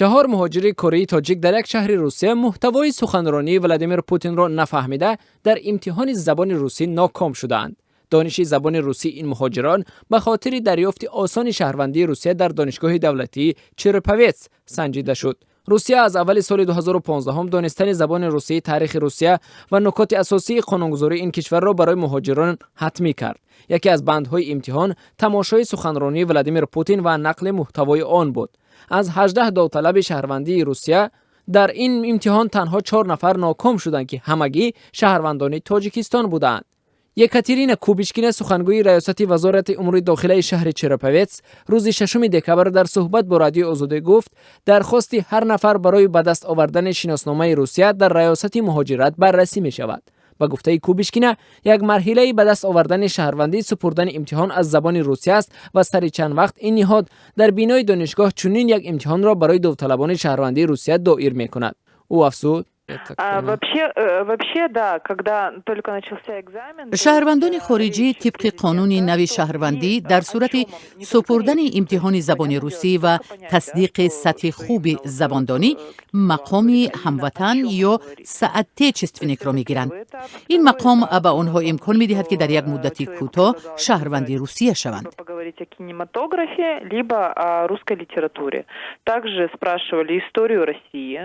Чаҳор муҳоҷири кории тоҷик дар як шаҳри Русия муҳтавои суханронии Владимир Путинро нафаҳмида, дар имтиҳони забони русӣ ноком шудаанд. Дониши забони русӣ ин муҳоҷирон ба хотири дарёфти осони шаҳрвандии Русия дар Донишгоҳи давлатии Череповец санҷида шуд. Русия аз аввали соли 2015 донистани забони русӣ, таърихи Русия ва нукоти асосии қонунгузории ин кишварро барои муҳоҷирон ҳатмӣ кард. Яке аз бандҳои имтиҳон тамошои суханронии Владимир Путин ва нақли муҳтавои он буд. Аз 18 довталаби шаҳрвандии Русия дар ин имтиҳон танҳо чор нафар ноком шуданд, ки ҳамагӣ шаҳрвандони Тоҷикистон будаанд. Екатерина Кубишкина, сухангӯи раёсати Вазорати умури дохилаи шаҳри Череповец, рӯзи 6 декабр дар суҳбат бо Радиои Озодӣ гуфт, дархости ҳар нафар барои ба даст овардани шиносномаи Русия дар раёсати муҳоҷират баррасӣ мешавад. Ба гуфтаи Кубишкина, як марҳилаи ба даст овардани шаҳрвандӣ супурдани имтиҳон аз забони русия аст ва сари чанд вақт ин ниҳод дар бинои донишгоҳ чунин як имтиҳонро барои довталабони шаҳрвандии Русия доир мекунад. Ӯ афзуд: Вообще, да, когда только начался экзамен. Шаҳрвандони хориҷӣ тибқи қонуни нави шаҳрвандӣ дар сурати супурдани имтиҳони забони русӣ ва тасдиқи сатҳи хуби забондонӣ мақоми ҳамватан ё соотечественник ро мегиранд. Ин мақом ба онҳо имкон медиҳад, ки дар як муддати кӯтоҳ шаҳрванди Русия шаванд. Поговорить о кинематографе либо о русской литературе. Также спрашивали историю России.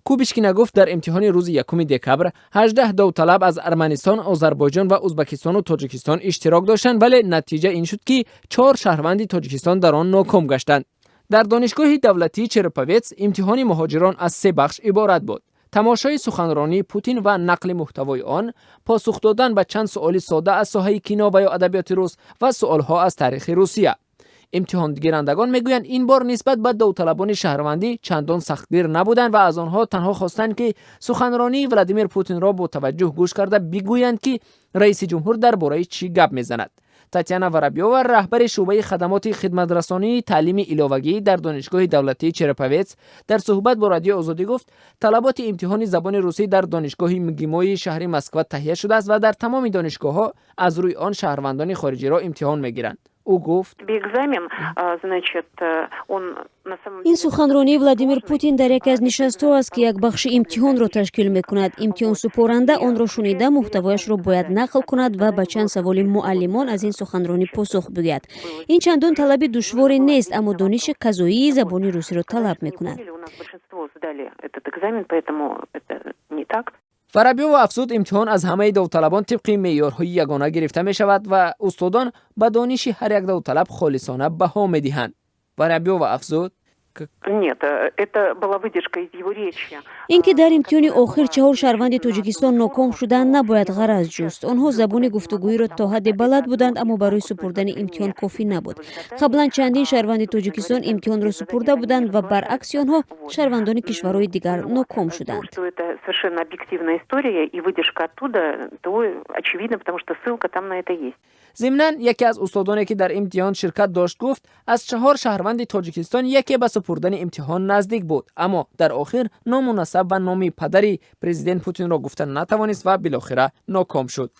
Кубишкина гуфт, дар имтиҳони рӯзи 1 декабр 18 довталаб аз Арманистон, Озарбойҷон ва Узбакистону Тоҷикистон иштирок доштанд, вале натиҷа ин шуд, ки чор шаҳрванди Тоҷикистон дар он ноком гаштанд. Дар Донишгоҳи давлатии Череповец имтиҳони муҳоҷирон аз се бахш иборат буд: тамошои суханронии Путин ва нақли муҳтавои он, посух додан ба чанд суоли сода аз соҳаи кино ва ё адабиёти рус ва суолҳо аз таърихи Русия. Имтиҳонгирандагон мегӯянд, ин бор нисбат ба довталабони шаҳрвандӣ чандон сахтгир набуданд ва аз онҳо танҳо хостанд, ки суханронии Владимир Путинро бо таваҷҷӯҳ гӯш карда, бигӯянд, ки раиси ҷумҳур дар бораи чӣ гап мезанад. Татяна Воробьёва, раҳбари шӯъбаи хадамоти хидматрасонии таълими иловагӣ дар Донишгоҳи давлатии Череповец, дар суҳбат бо Радиои Озодӣ гуфт, талаботи имтиҳони забони русӣ дар донишгоҳи МГИМОи шаҳри Москва таҳия шудааст ва дар тамоми донишгоҳҳо аз рӯи он шаҳрвандони хориҷиро имтиҳон мегиранд. Ӯ гуфт: Ин суханронии Владимир Путин дар яке аз нишастҳо аст, ки як бахши имтиҳонро ташкил мекунад. Имтиҳонсупоранда онро шунида, муҳтавояшро бояд нақл кунад ва ба чанд саволи муаллимон аз ин суханронӣ посух бигӯяд. Ин чандон талаби душворе нест, аммо дониши қазоии забони русиро талаб мекунад. Воробьёва афзуд, имтиҳон аз ҳамаи довталабон тибқи меъёрҳои ягона гирифта мешавад ва устодон ба дониши ҳар як довталаб холисона баҳо медиҳанд. Воробьёва афзуд: Нет, это была выдержка из его речи. Ин ки дар имтиҳони охир чаҳор шаҳрванди Тоҷикистон ноком шуданд, набояд ғараз ҷуст. Онҳо забони гуфтугӯиро то ҳадде балад буданд, аммо барои супурдани имтиҳон кофӣ набуд. Қаблан чандин шаҳрванди Тоҷикистон имтиҳонро супурда буданд ва баръакси онҳо шаҳрвандони кишварҳои дигар ноком шуданд. Что это совершенно объективная история и выдержка оттуда, то очевидно, потому что ссылка там на это есть. Зимнан, яке аз устодоне, ки дар имтиҳон ширкат дошт, гуфт, аз чаҳор шаҳрванди Тоҷикистон яке ба супурдани имтиҳон наздик буд, аммо дар охир ному насаб ва номи падари президент Путинро гуфта натавонист ва билохира ноком шуд.